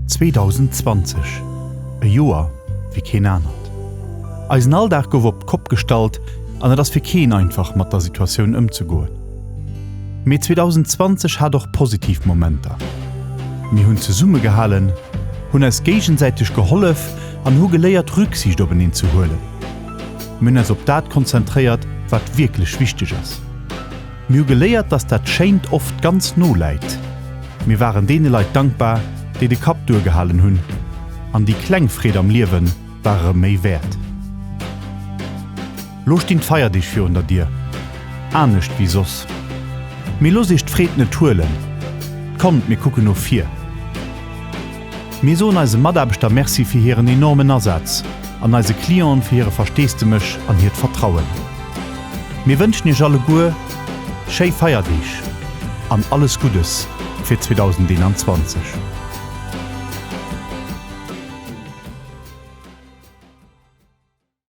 2020, e Joer wéi keen anert. Eisen Alldag gouf op d'Kopp gestallt an et ass fir keen einfach mat der Situatioun ëmzegoen. Mee 2020 hat och positiv Momenter. Mir hunn zesummegehalen, hunn eis géigensäiteg gehollef an hu geléiert Rücksicht openeen ze huelen. Mir hunn eis op dat konzentréiert, wat wierklech wichteg ass. Mir hu geléiert, dass dat Schéint oft ganz no läit. Mir waren deene Leit dankbar, déi de Kapp duergehalen hunn. An déi kleng Freed am Liewe war erëm méi wäert. Lo stinn d'Feierdeeg virun der Dier. Anescht wéi soss. Mee loosst iech d'Freed net huelen. Kommt, mir kucken no vir. Mir soen eise Mataarbechter Merci fir hiren enormen Asaz an eise Clienten fir hire Versteesdemech an hiert Vertrauen. Mir wënschen iech alleguer schéi Feierdeeg an alles Guddes fir 2021.